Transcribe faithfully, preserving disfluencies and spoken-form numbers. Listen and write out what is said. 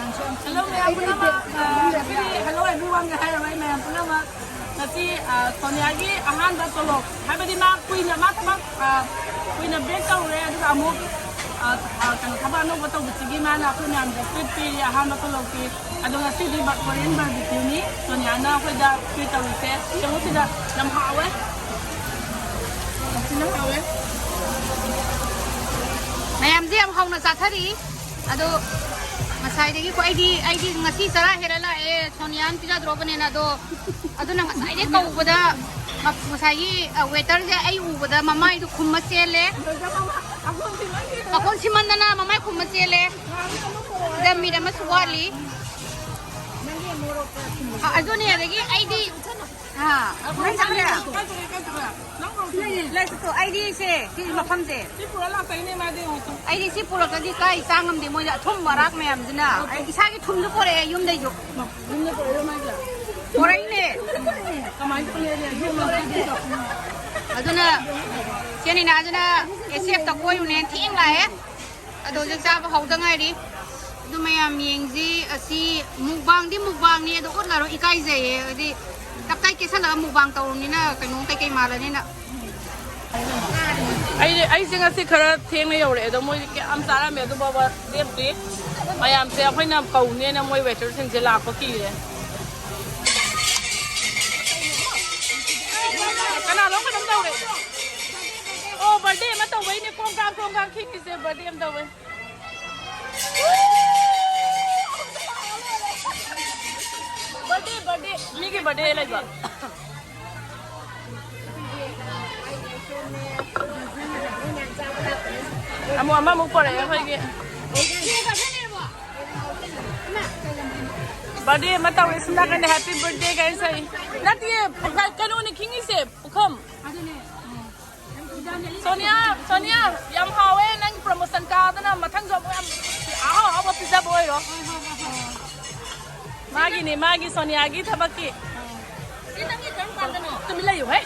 Hello, ꯃꯌꯥꯝ ꯄꯨꯝꯅꯃꯛ꯫ ꯑ, ꯉꯁꯤꯗꯤ hello everyone ꯒ ꯍꯥꯏꯔꯔꯣꯏ, ꯃꯌꯥꯝ ꯄꯨꯝꯅꯃꯛ꯫ ꯉꯁꯤ, ꯑ, ꯁꯣꯅꯤꯌꯥꯒꯤ ꯑꯍꯥꯟꯕ ꯇꯣꯂꯣꯞ, ꯍꯥꯏꯕꯗꯤ ꯃꯥ ꯀꯨꯏꯅ, ꯃꯥ ꯊꯕꯛ, ꯑ, ꯀꯨꯏꯅ break ꯇꯧꯔꯦ, ꯑꯗꯨꯒ ꯑꯃꯨꯛ, ꯑ, ꯑ, ꯀꯩꯅꯣ, ꯊꯕꯛ ꯑꯅꯧꯕ ꯇꯧꯕꯁꯤꯒꯤ ꯃꯥꯅ ꯑꯩꯈꯣꯏ ꯃꯌꯥꯝꯗ treat ꯄꯤꯔꯤ, ꯑꯍꯥꯟꯕ ꯇꯣꯂꯣꯞꯀꯤ꯫ ꯑꯗꯣ ꯉꯁꯤꯗꯤ ꯕ-, Korean barbecue ꯅꯤ꯫ ꯁꯣꯅꯤꯌꯥꯅ ꯑꯩꯈꯣꯏꯗ treat ꯇꯧꯔꯤꯁꯦ꯫ ꯌꯦꯡꯉꯨ ꯁꯤꯗ, ꯌꯥꯝ ꯍꯥꯎꯋꯦ꯫ ꯌꯥꯝ ꯊꯤꯅ ꯍꯥꯎꯋꯦ꯫ ꯃꯌꯥꯝꯁꯦ ꯌꯥꯝ ꯍꯥꯎꯅ ꯆꯥꯊꯔꯤ꯫ ꯑꯗꯣ ꯉꯁꯥꯏꯗꯒꯤ ꯀꯣ-, ꯑꯩꯗꯤ, ꯑꯩꯗꯤ ꯉꯁꯤ ꯆꯔꯥ ꯍꯦꯜꯂ ꯂꯥꯛꯑꯦ, ꯁꯣꯅꯤꯌꯥꯅ ꯄꯤꯖꯗ꯭ꯔꯣꯕꯅꯦꯅ꯫ ꯑꯗꯣ ꯑꯗꯨꯅ ꯉꯁꯥꯏꯗꯩ ꯀꯧꯕꯗ, ꯉꯁꯥꯏꯒꯤ, ꯑ, waiter ꯁꯦ ꯑꯩ ꯎꯕꯗ ꯃꯃꯥꯏꯗꯣ ꯈꯨꯝꯃ ꯆꯦꯜꯂꯦ꯫ ꯄꯥꯈꯣꯟ ꯁꯤꯃꯟꯗꯅ ꯃꯃꯥꯏ ꯈꯨꯝꯃ ꯆꯦꯜꯂꯦ꯫ ꯁꯤꯗ ꯃꯤꯠ ꯑꯃꯁꯨ ꯋꯥꯠꯂꯤ꯫ ꯑ, ꯑꯗꯨꯅꯦ, ꯑꯗꯒꯤ ꯑꯩꯗꯤ, ꯑ, ꯂꯩ, ꯆꯠꯇꯣ, ꯑꯩꯗꯤ ꯁꯦ, ꯁꯤ ꯃꯐꯝꯁꯦ꯫ ꯑꯩꯗꯤ ꯁꯤ ꯄꯨꯔꯛꯇꯗꯤ ꯀꯥꯏ ꯆꯥ ꯉꯝꯗꯦ, ꯃꯣꯏꯗ ꯑꯊꯨꯝ ꯃꯔꯥꯛ ꯃꯌꯥꯝꯁꯤꯅ꯫ ꯑꯩ ꯏꯁꯥꯒꯤ ꯊꯨꯝꯁꯨ ꯄꯨꯔꯛꯑꯦ ꯌꯨꯝꯗꯩꯁꯨ꯫ ꯄꯨꯔꯛꯏꯅꯦ꯫ ꯑꯗꯨꯅ ꯆꯦ ꯅꯤꯅꯥꯁꯤꯅ ꯑꯦ ꯁꯤ ꯑꯦꯐꯇ ꯀꯣꯏꯔꯨꯅꯦꯅ ꯊꯦꯡ ꯂꯥꯛꯑꯦ꯫ ꯑꯗꯣ ꯍꯧꯖꯤꯛ ꯆꯥꯕ ꯍꯧꯗ ꯉꯥꯏꯔꯤ꯫ ꯑꯗꯨ ꯃꯌꯥꯝ ꯌꯦꯡꯁꯤ꯫ ꯑꯁꯤ ꯃꯨꯛꯕꯥꯡꯗꯤ ꯃꯨꯛꯕꯥꯡꯅꯤ, ꯑꯗꯣ ꯎꯠꯂꯔꯣꯏ, ꯏꯀꯥꯏꯖꯩꯌꯦ꯫ ꯍꯥꯏꯗꯤ ꯇꯞꯇꯥꯏ ꯀꯦꯁꯜꯂꯒ ꯃꯨꯛꯕꯥꯡ ꯇꯧꯔꯕꯅꯤꯅ ꯀꯩꯅꯣꯝ ꯀꯩꯀꯩ ꯃꯥꯜꯂꯅꯤꯅ꯫ ꯑꯩ, ꯑꯩꯁꯦ ꯉꯁꯤ ꯈꯔ ꯊꯦꯡꯅ ꯌꯧꯔꯛꯑꯦ, ꯑꯗꯣ ꯃꯣꯏꯗꯤ ꯀꯌꯥꯝ ꯆꯥꯔꯝꯃꯦ ꯑꯗꯨ ꯐꯥꯎꯕ ꯂꯦꯞꯇ꯭ꯔꯤ꯫ ꯃꯌꯥꯝꯁꯦ ꯑꯩꯈꯣꯏꯅ ꯀꯧꯅꯦꯅ ꯃꯣꯏ waiter ꯁꯤꯡꯁꯦ ꯂꯥꯛꯄ ꯀꯤꯔꯦ꯫ ꯀꯅꯥꯅꯣ ꯀꯩꯅꯣꯝ ꯇꯧꯔꯦ꯫ ꯑꯣ, birthday ꯑꯃ ꯇꯧꯕꯩꯅꯦ ꯀ꯭ꯔꯣꯡ ꯀ꯭ꯔꯥꯡ ꯀ꯭ꯔꯣꯡ ꯀ꯭ꯔꯥꯡ ꯈꯤꯡꯉꯤꯁꯦ, birthday ꯑꯃ ꯇꯧꯕꯩ꯫ Birthday, birthday, ꯃꯤꯒꯤ birthday ꯂꯩꯕ꯫ ꯑꯃꯨꯛ ꯑꯃꯃꯨꯛ ꯄꯣꯔꯛꯑꯦ ꯑꯩꯈꯣꯏꯒꯤ꯫ Birthday ꯑꯃ ꯇꯧꯔꯦ ꯁꯣꯝ ꯅꯥꯀꯟꯗ, happy birthday ꯀꯥꯏꯅ ꯁꯛꯏ꯫ ꯅꯠꯇꯤꯌꯦ, ꯀꯩꯅꯣꯅꯦ ꯈꯤꯡꯉꯤꯁꯦ, ꯄꯨꯈꯝ꯫ ꯁꯣꯅꯤꯌꯥ, ꯁꯣꯅꯤꯌꯥ, ꯌꯥꯝ ꯍꯥꯎꯋꯦ ꯅꯪ promotion ꯀꯥꯗꯅ, ꯃꯊꯪꯁꯨ ꯑꯃꯨꯛ ꯌꯥꯝ ꯑꯍꯥꯎ ꯑꯍꯥꯎꯕ ꯄꯤꯖꯕ ꯑꯣꯏꯔꯣ꯫ ꯃꯥꯒꯤꯅꯦ, ꯃꯥꯒꯤ ꯁꯣꯅꯤꯌꯥꯒꯤ ꯊꯕꯛꯀꯤ꯫ ꯇꯨꯃꯤꯟ ꯂꯩꯌꯨ ꯍꯦ꯫